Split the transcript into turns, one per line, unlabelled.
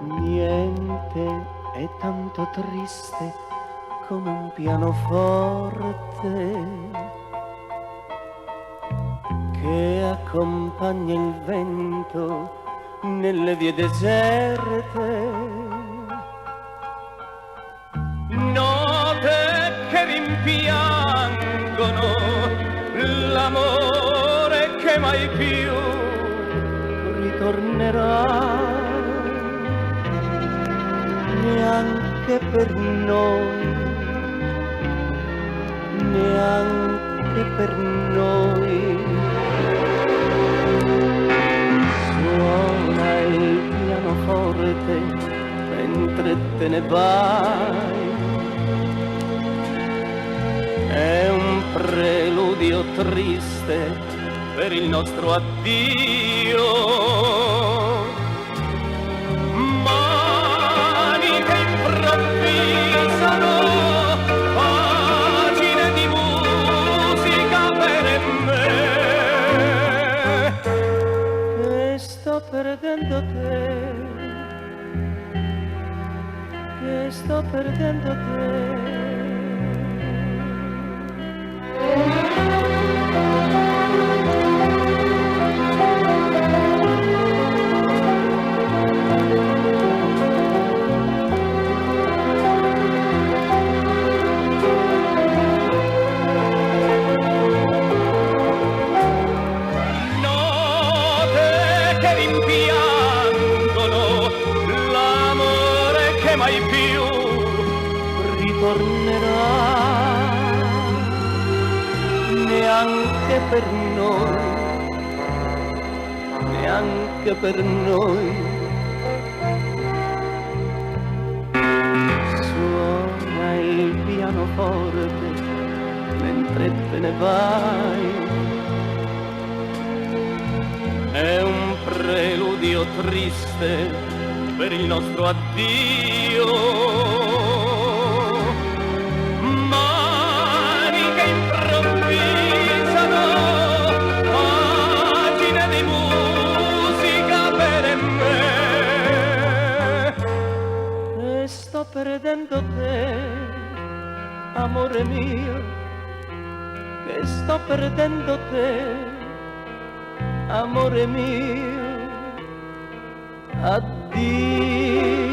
Niente è tanto triste come un pianoforte che accompagna il vento nelle vie deserte. Note che rimpiangono l'amore che mai più ritornerà neanche per noi, neanche per noi. Suona il pianoforte mentre te ne vai. È un preludio triste per il nostro addio. Mani che improvvisano pagine di musica per me, che sto perdendo te, che sto perdendo te. Note che rimpiangono l'amore che mai più ritornerà neanche per noi, neanche per noi. Suona il pianoforte mentre te ne vai. È un preludio triste per il nostro addio. Mani che improvvisano pagine di musica per me. E sto perdendo te, amore mio, che sto perdendo te, amore mio. Addio.